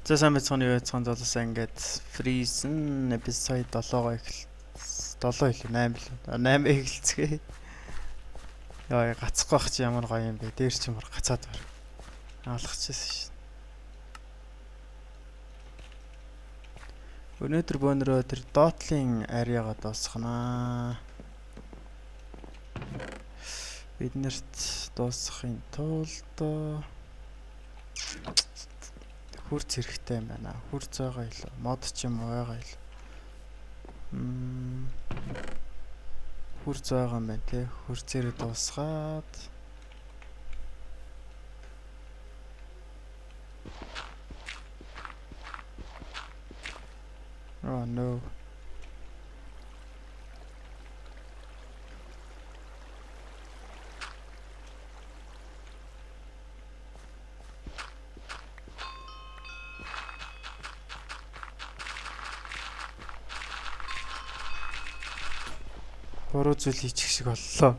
За сайн байцгаана уу яцхан залуусаа ингээд Freeze episode 7-го эхэл 7 илүү 8 билүү. 8 эхэлцгээе. Яа гацхгүй бах чи ямар гоё юм бэ. Дээр ч юм гацаад бар. Алгачсан шин. Өнөөдөр бөөнөрөө тэр доотлын арияга дуусгана. Бид нарт дуусгахын тулд хурц хэрэгтэй юм байна. Хурц байгаа илүү. Мод ч юм уу байгаа илүү. Хурц байгаа юм байна те. Хурцээрээ дуусгаад Oh no. Буруу зүйл хийчих шиг боллоо.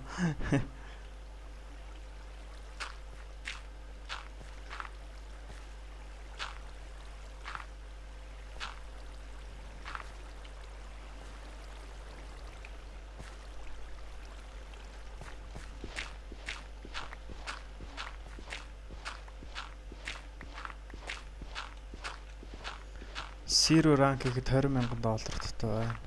Zero rank гэхэд 20,000 доллар дутуу байна.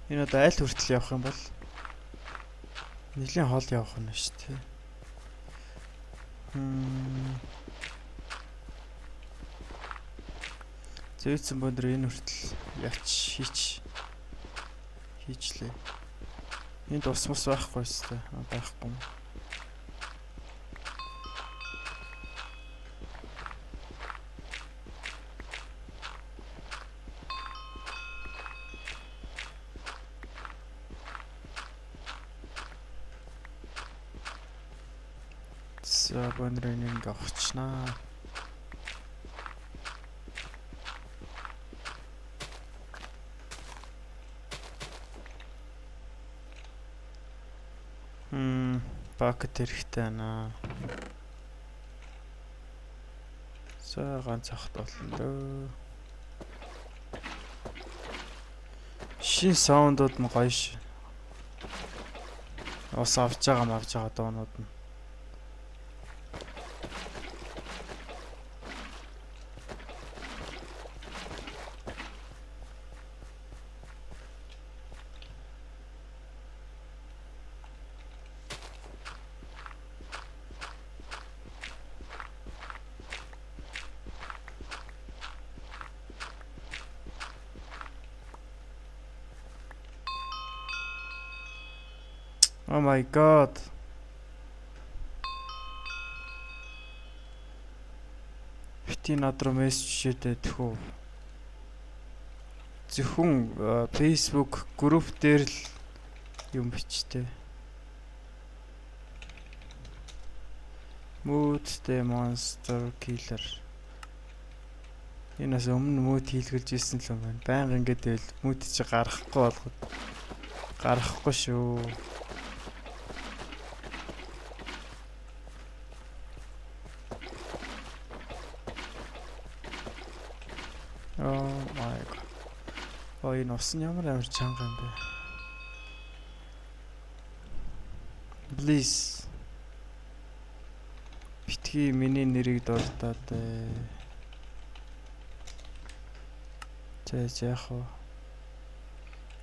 Энэ одоо аль хүртэл явах юм бол нэлийн хол явах нь шүү дээ. Зөөцөн бөндөр энэ хүртэл яач хийчлээ. Энд ус мус байхгүй шүү дээ. Байхгүй. За бөндөр энийг ингээ авчнаа. Бакет хэрэгтэй байна. За ганц авах болно дөө. Шин саундууд нь гоё ш. Ус авч байгаа дуунууд нь. Oh my god. Бити над руу мессеж шидээд тхүү. Зөвхөн Facebook group дээр л юм бичтэй. Mood the Monster Killer. Энэ бас өмнө мөт хийлгэлж ирсэн л юм байна. Байнга ингэж байвал мөт чи гарахгүй болгоод гарахгүй шүү. Oh my god. Ой, энэ ус нь ямар амар чанга юм бэ? Please. Битгий миний нэрийг дурдаад ээ. За яах вэ?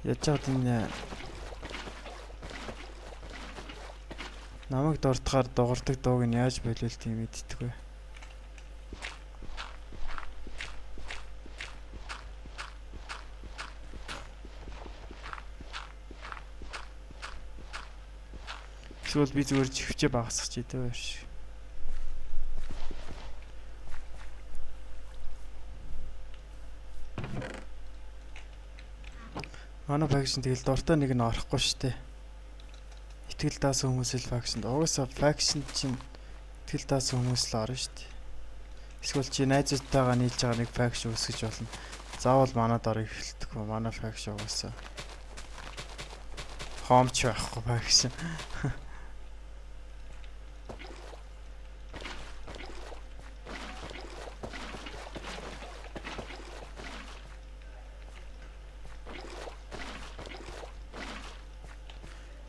Яаж чад энэ намайг дурдахаар дуурдаг дууг нь яаж болиулт юм мэддэггүй. Эсвэл би зүгээр чихвчээ багасгах ч идэв байш. Манай faction тэгэл дуртай нэг нь орохгүй штэ. Итгэл даасан хүмүүс л faction. Угаасаа faction чинь итгэл даасан хүмүүс л орно штэ. Эсвэл чи найзуудтайгаа нийлж байгаа нэг faction үүсгэж болно. Заавал манад орох эхэлдэггүй. Манай faction угаасаа хоомч байхгүй faction.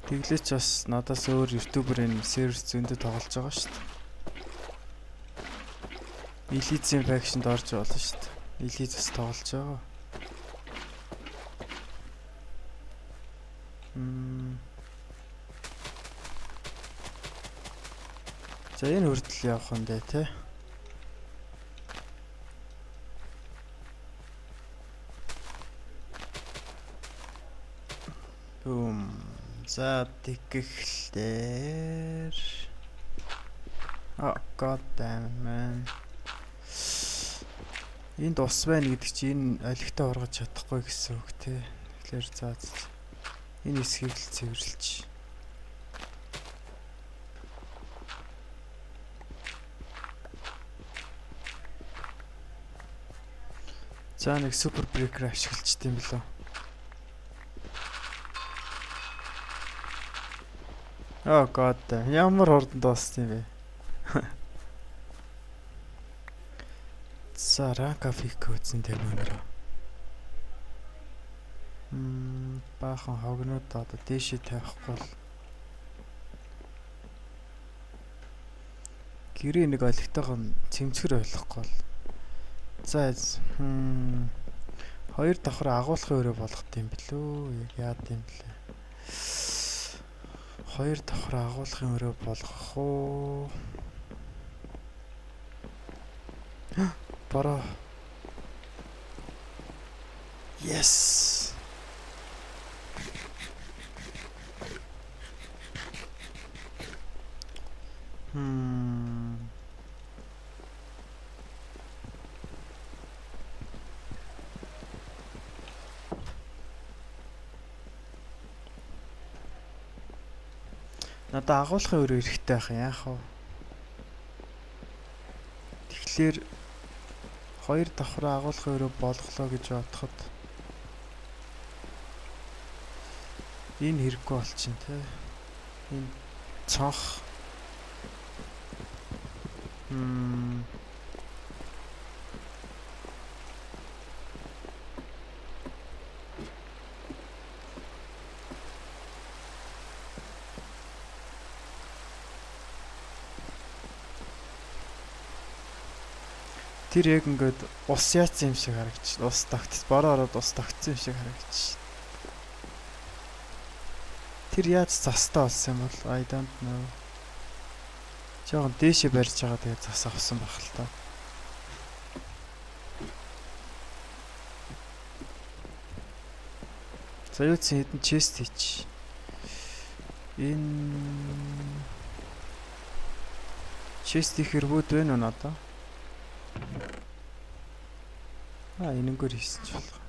Тэглээч бас надаас өөр YouTuber энэ сервер зөндөө тоглож байгаа шүү дээ. Элизийн faction-д орж болно шүү дээ. Элиз бас тоглож байгаа. За энэ хүртэл явах юм дээ те. За тэгэхлээр. Oh god damn man. Энд ус байна гэдэг чи энэ олигтой ургаж чадахгүй гэсэн үг те. Тэгэхээр за энэ хэсгийг л цэвэрлэж. За нэг супер брейкер ашиглаж дим билүү. Oh god damn. Ямар хурдан дууссан юм бэ? За rank up хийх үзэн тэр өнөрөө. Баахан хогнууд одоо дээшээ тавихгүй бол гэрээ нэг олигтойгоо цэмцгэр ойлгохгүй бол. За хоёр давхар агуулгын өрөө болгох юм билүү? Яг яад юм блэ? Хоёр давхар агуулгын өрөө болгох уу? Бороо. Yes. Надад агуулгын өрөө эрэхтэй байх юм яах вэ? Тэгэхээр хоёр давхар агуулгын өрөө болголоо гэж бодоход энэ хэрэггүй болчин те. Энэ цонх. Тэр яг ингээд ус яатсан юм шиг харагдчих. Ус тогтц, бороо ороод ус тогтсон юм шиг харагдчих. Тэр яаж застай болсон юм бол I don't know. Жохон дээшээ барьж байгаа тэгээд зас авсан байх л та. За юу ч хэдэн chest хийч. Энэ chest хийх хэрвүүд байна уу надаа? А энэнгээр хийсэн ч болох.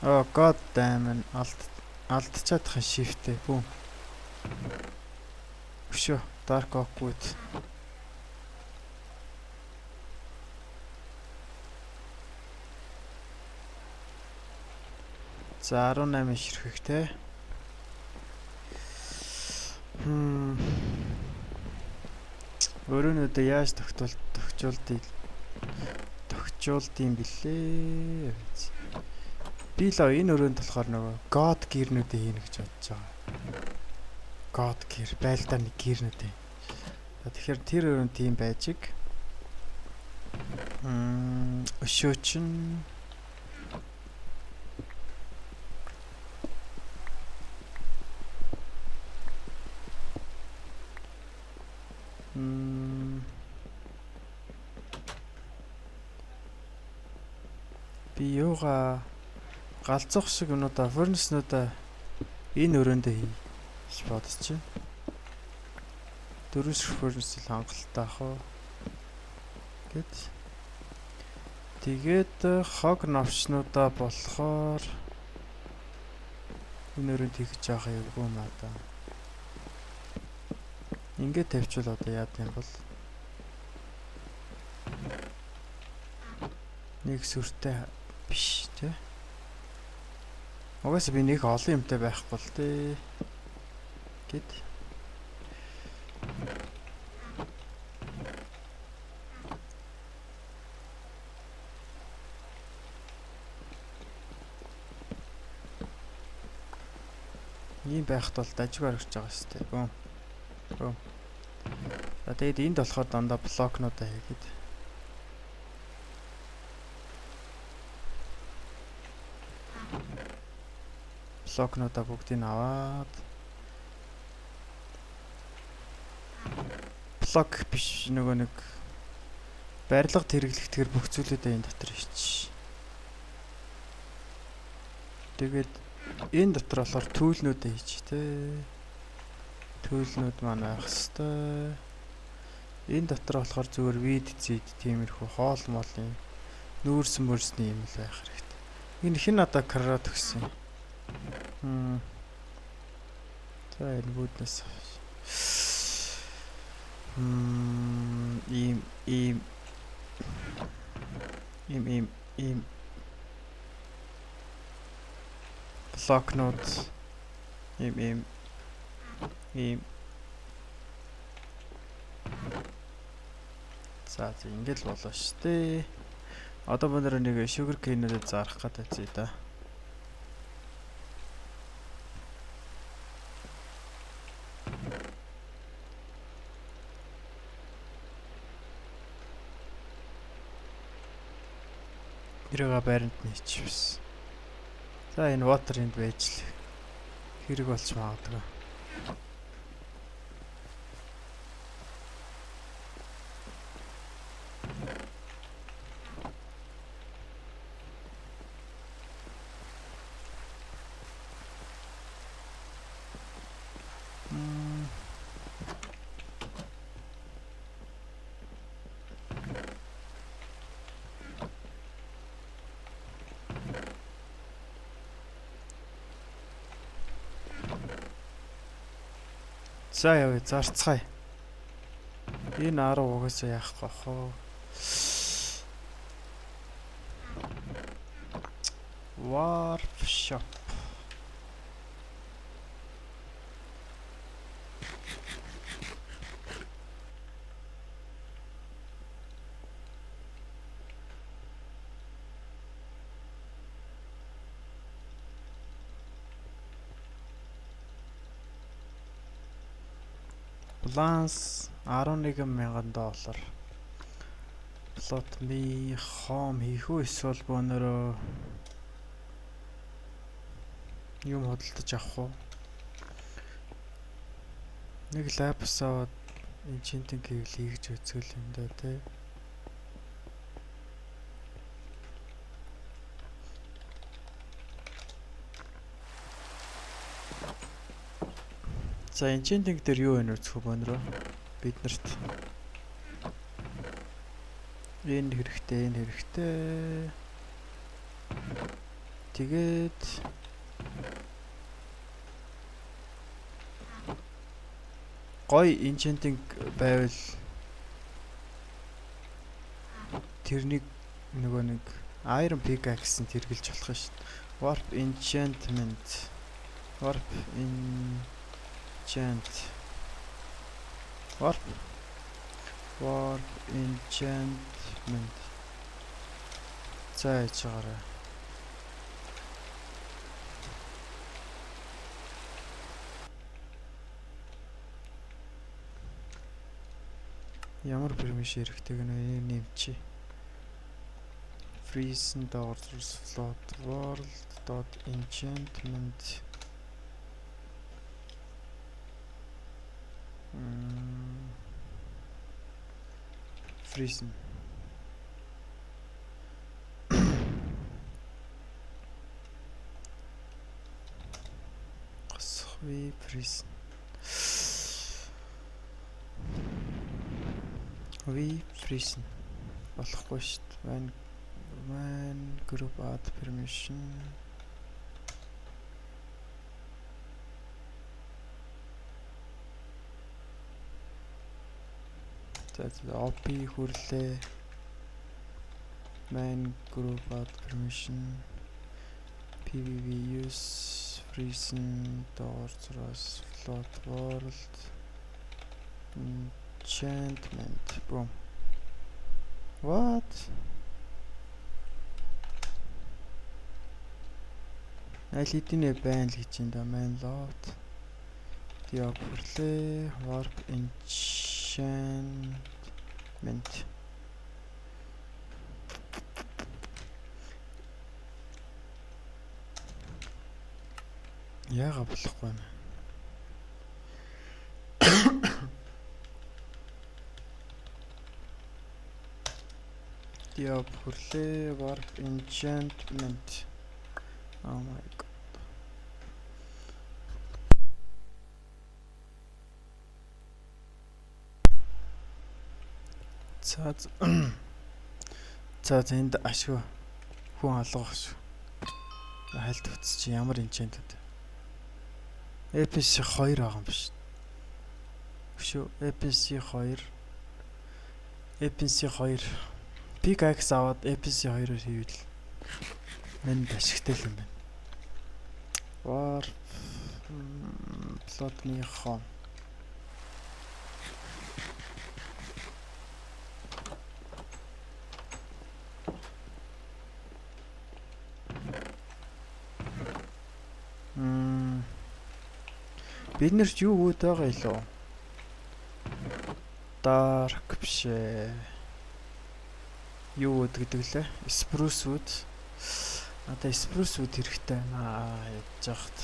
Oh god damn алдчихадах shift-тэй бүүм. Өшөө dark oak wood. За 18 ширхэгтэй. Өрөөнүүдээ яаж тогтжуулд юм бэлээ. Би л энэ өрөөнд болохоор нөгөө God гэрнүүдээ хийнэ гэж бодож байгаа. God гэр, байлдаа нэг гэрнүүдээ. Тэгэхээр тэр өрөөнд тийм байжиг. Өшөө чинь би юугаа галзуух шиг юмнуудаа furnace-нуудаа энэ өрөөндөө хий гэж бодож байна. Дөрөв ширхэг furnace л хангалттай ах уу гэд. Тэгээд хог новчнуудаа болохоор Энэ өрөөнд хийх гэж байгаа юм уу маа да. Ингээд тавьчвал одоо яад юм бол нэг сүртэй биш тий. Угаасаа би нэг олон юмтай байхгүй л тий. Гэт. Ийм байхад бол дажгүй харагдаж байгаа шүү дээ. Бүүм. Бүүм. За тэгээд энд болохоор дандаа блокнуудаа хийгээд. Блокнуудаа бүгдийг аваад блок биш нөгөө нэг барилга хэрэглэхтгэр бүх зүйлүүдээ энэ дотор хийчих. Тэгээд энэ дотор болохоор төлнүүдээ хийчих те. Төлнүүд маань байх хэвээр. Энэ дотор болохоор зүгээр вид зид тиймэрхүү хоол моолын нүүрс мөрсний юм л байх хэрэгтэй. Энэ хин одоо крат өгсөн юм. За энэ бүгднээс ийм ийм ийм ийм ийм блокнууд ийм ийм ийм. За ингээд л болоо шүү дээ. Одоо бид нэг sugar cane-үүдээ зарах гэдэг зүй да. Тэрийг байранд нь хийчихвэс. За энэ water энд байж л хэрэг болж магадгүй. За явъя, зарцгаая. Энэ 10 угаасаа яахгүй бах уу. Warp shop. Баланс $11,000. Plot me home хийх үү эсвэл бөөнөрөө юм худалдаж авах уу? Нэг лапс аваад enchanting гэвэл хийж үзэл юм да тий. За enchanting дээр юу вэ үзэх үү бөөнөрөө? Биднэрт энэ хэрэгтэй, энэ хэрэгтэй. Тэгээд гоё enchanting байвал тэрнийг нөгөө нэг iron pickaxe-нд хэрэглэж болох юм шүү дээ. Warp enchantment. Warp enchant. Warp enchantment. За яж байгаарай. Ямар permission хэрэгтэй гэнэ нэмчи. Freeze doors float world dot enchantment. Freeze. Госхви freeze. We freeze болохгүй шүү дээ. When group add permission. За OP хүрлээ. Man group add permission PVV use freezing doors float world enchantment boom. What? Аль хэдийнэ байна л гэж юм да. Man lot. Диоп хүрлээ. Warp enchantment. Яага болохгүй юм. Диоп хүрлээ. Warp enchantment. Oh my god. За за энд ашгүй хүн алгах шүү. Хальт утас чи ямар enchantment. APC 2 байгаа юм биш. Өшөө APC 2 APC 2 pickaxe аваад APC 2-оор хийвэл мэнд ашигтай л юм байна. Warp plot-ныхоо Бид нэрч юу үүд байгаа илүү? Dark биш ээ. Юу үүд гэдэг лээ? Spruce wood. Одоо spruce wood хэрэгтэй байна ядж яхад.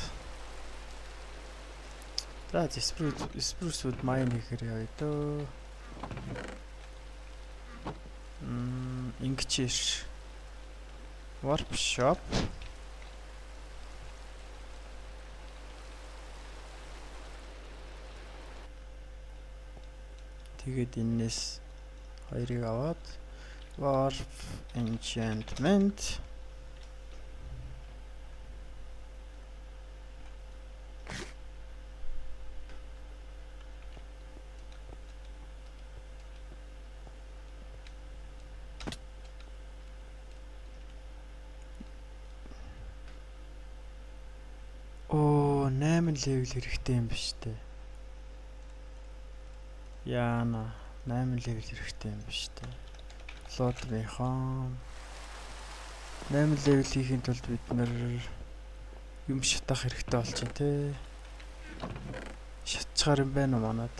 За spruce wood mine хийхээр явъя дөө. Ингэчээш. Warp shop. Тэгээд энэс хоёрыг аваад warp enchantment Оо 8 левел хэрэгтэй юм биш үү? Яана 8 левел хэрэгтэй юм биш үү? Лод бэхон 8 левел хийхин тулд бид нэр юм шатах хэрэгтэй болчих тий. Шатчаар юм байна уу манад?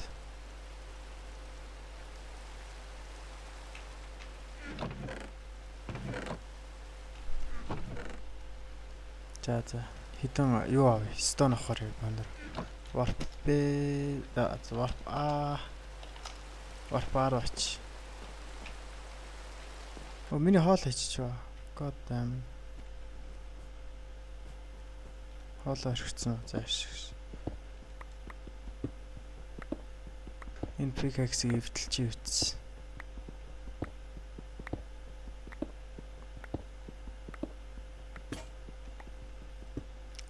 За за хэдэн юу авъя? Stone авахар байна. Warp B, warp A. Warp R оч. Оо миний хоол хийчих ба. God damn. Хоол орхицсан. За яаш. Энэ pickaxe-ийг эвдэлж ивдсэн.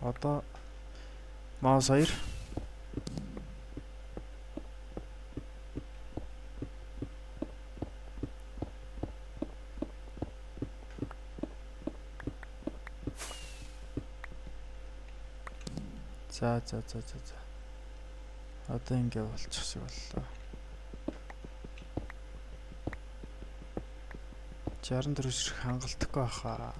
Одоо mouse 2. За за за за за. Одоо ингэ болчих шиг боллоо. 64 ширх хангалтгүй баха.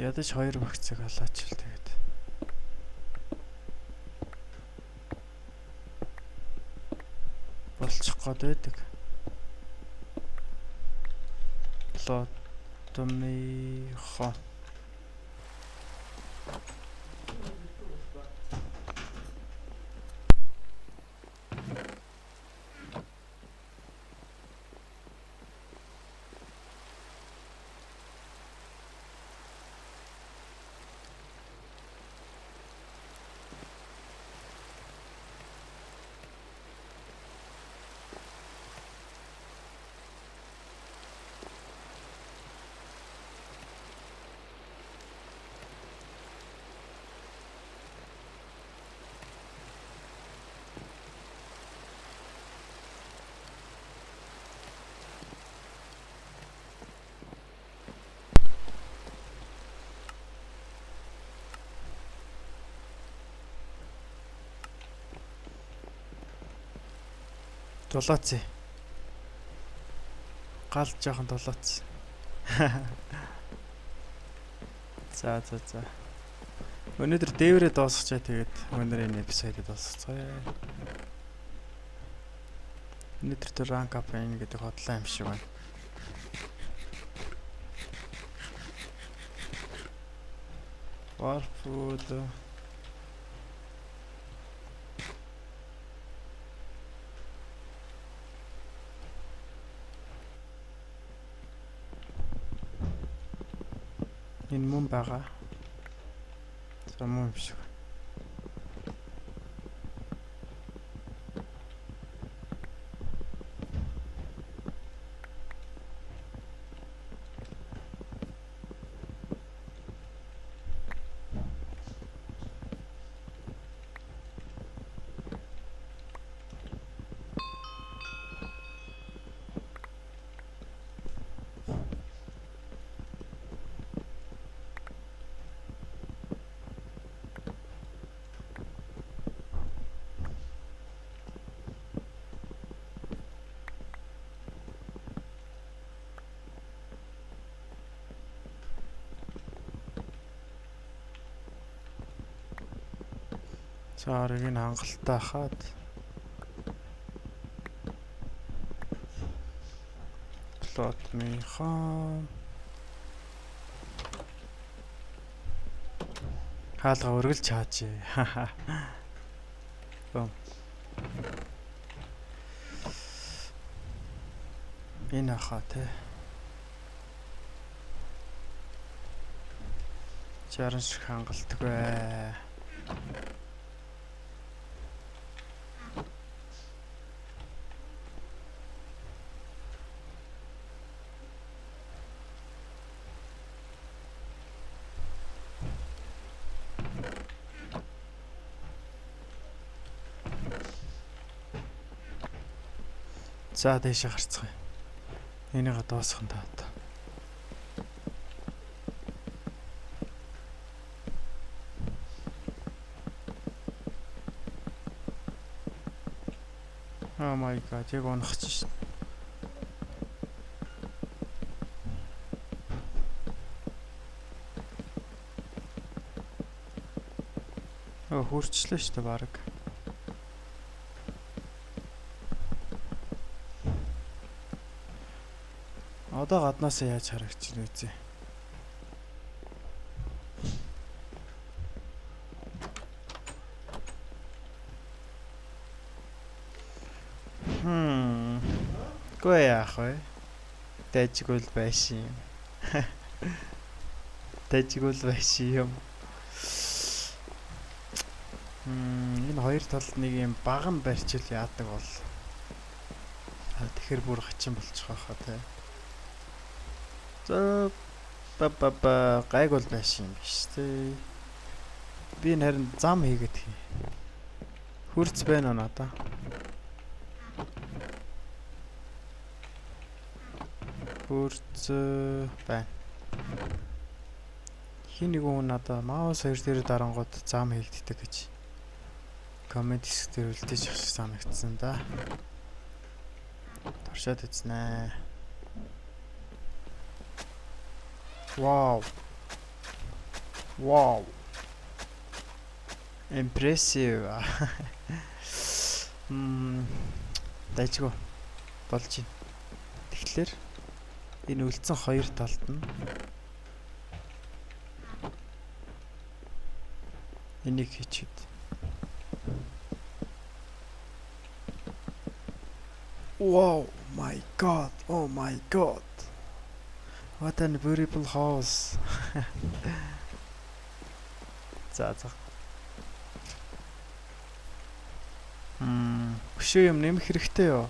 Ядаж 2 багцыг алаач л тэгээд. Болчих гээд байдаг. Лотомихо. Дулаац. Гал жоохон дулаац. За за за. Өнөөдөр дээврээ дуусгачаа, тэгээд өнөөдөр энэ episode ыг дуусгацгаая. Өнөөдөр тэр rank up энэ гэдэг хотлоо юм шиг байна. Warp food. Энэ мөн байгаа. За, мөн юм шиг. За, орыг нь хангалттай хаад plot мийнхаа хаалга өргөлж хаажээ. Бом. Энэ хаа те. 60 шиг хангалтгүй. За, дээшээ гарцгаая. Энийг дуусгах нь та одоо. Oh my god, яг унах чинь шин. Оо, хүрчлээ шүү дээ баг. Одоо гаднаасаа яаж харагч вэ үзье. Хм. Гүй яах вэ? Дайжгүй л байшин юм. Дайжгүй л байшин юм. Энэ хоёр талд нэг юм баган барьчил яадаг бол. А тэгэхээр бүр хачин болчих واخа те. За, ба ба ба гайг бол байшин юм биш те. Би энэ харин зам хийгээд хий. Хөрц байна уу надаа? Хөрц байна. Хин нэг хүн надаа mouse хоёр дээр дарангууд зам хийгддэг гэж comment хэсэг дээр үлдээж авах шиг санагдсан да. Туршаад үзнэ. Вау. Вау. Impressive. Дайчгүй болж байна. Тэгэхээр энэ үлдсэн хоёр талд нь энийг хийчихэд. Wow, my god. Oh my god. What an beautiful house. За за. Өшөө юм нэмэх хэрэгтэй юу?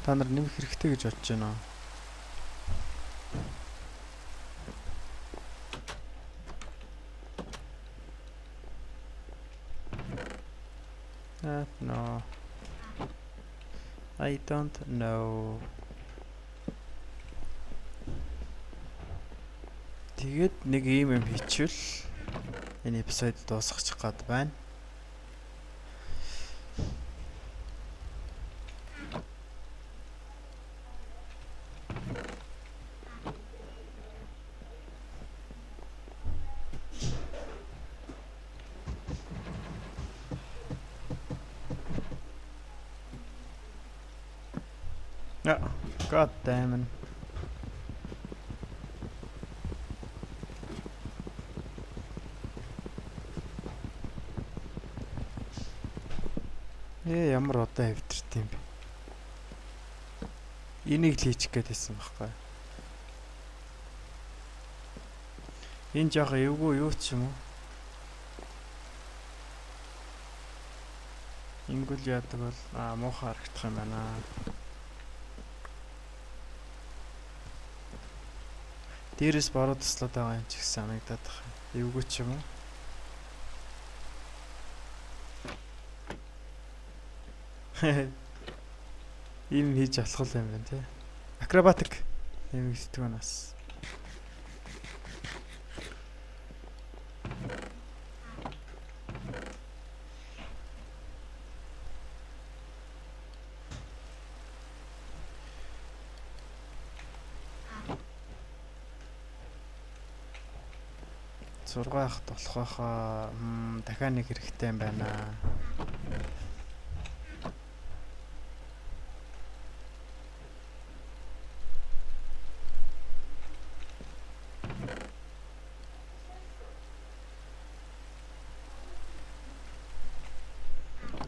Та нар нэмэх хэрэгтэй гэж бодож байна уу? No. I don't know. Тэгээд нэг ийм юм хийчихвэл энэ episode дуусгачих гад байна. Yeah. God damn it. Ямар удаан хэвтэрт юм бэ? Энийг л хийчих гээд байсан байхгүй. Энэ жоохон эвгүй юу ч юм уу? Ингүүл яадаг бол муухай харагдах юм байна. Дээрээс бороо туслаад байгаа юм ч их санагдаад байна. Эвгүй ч юм уу? Ийм хийж болох юм байна тий. Акробатик юм хийдэг нас. Зургаах болох байхаа дахиад нэг хэрэгтэй юм байна.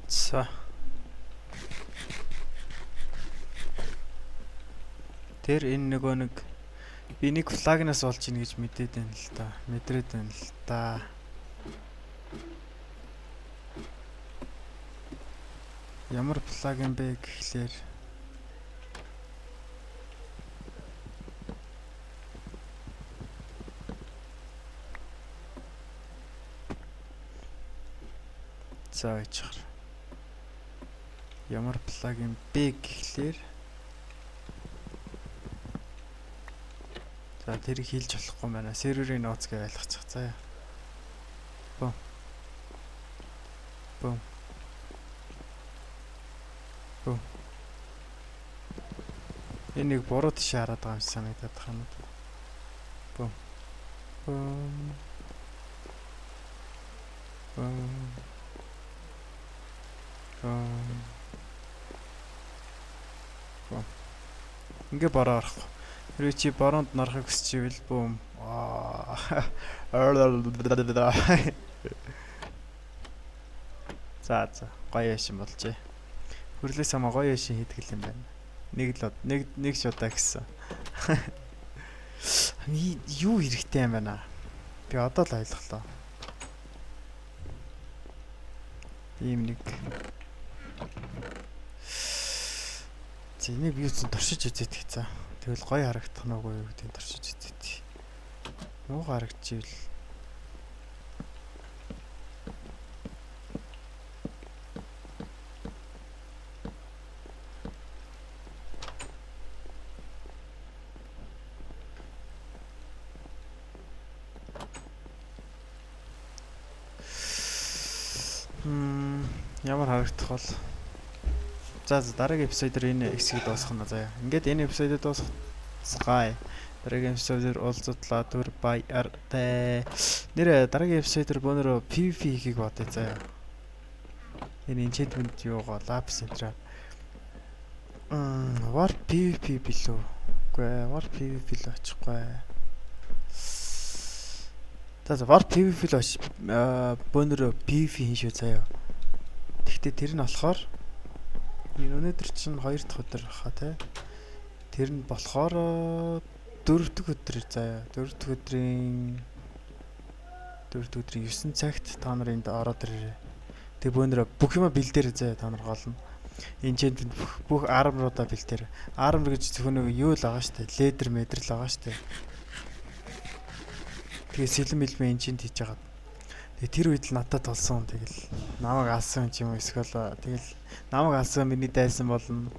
За. Тэр энэ нөгөө нэг би нэг флагнаас олж ийн гэж мэдээд байна л та. Мэдрээд байна л та. Ямар флаг юм бэ гэхлээр за ичхэр. Ямар флаг юм бэ гэхлээр за тэрийг хийлж болохгүй байна. Серверийн нууц гэж ойлгочих. Заяа. Бум. Бум. Бум. Энэ нэг буруу тийш хараад байгаа юм шиг санагдаад байна. Бум. Бум. Бум. Бум. Бум. Ингээ бороо орохгүй. Хэрвээ чи бороонд нарахыг хүсч ивэл бүүм. За за гоё яшин болжээ. Хөрлөөс хамаа гоё яшин хийдэг юм байна. Нэг л нэг нэг шудаа гэсэн. Юу хэрэгтэй юм байна? Би одоо л ойлголоо. Ийм нэг за энийг би юусэн туршиж үзээд хийцээ. Тэгэл гоё харагдах нь үгүй юу гэдгийг туршиж үзээд. Муу харагдчихвэл ямар харагдах бол. За за дараагийн эпизодоор энэ хэсгийг дуусгах нь заяа. Ингээд энэ эпизодыг дуусгацгаая. Дараагийн эпизодоор уулзтлаа. Түр баяртай. Нэр дараагийн эпизодоор бөөнөрөө PvP хийхийг бодъё заяа. Энэ enchantment юугаа lapis center. War PvP билүү? Үгүй ээ, War PvP л очихгүй. За за War PvP л оч бөөнөрөө PvP хийн шүү заяа. Тэгтээ тэр нь болохоор энэ өнөөдөр чинь 2 дахь өдөр хаа тий. Тэр нь болохоор 4 дахь өдөр заяа. 4 дахь өдрийн 9 цагт та нар энд ороод ирээрэй. Тэг бөөнөрөө бүх юма бэлдээрэй заяа та нар гол нь. Enchantment бүх armor-уудаа бэлдээрэй. Armor гэж зөвхөн нэг юу л байгаа штэ. Leather мэдэр л байгаа штэ. Тэгээ сэлэн мэлмэ enchant хийж байгаа. Тэгээ тэр үед л надад толсон. Тэгэл намайг алсан юм уу эсвэл тэгэл намайг алсан миний дайсан болно.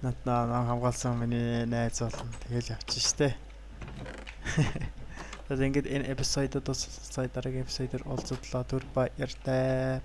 Надад намайг хамгаалсан миний найз болно. Тэгэл явчих штэ. Тэгээд ингээд энэ эпизодод сая дараагийн эпизодоор уулзтлаа. Түр баяртай.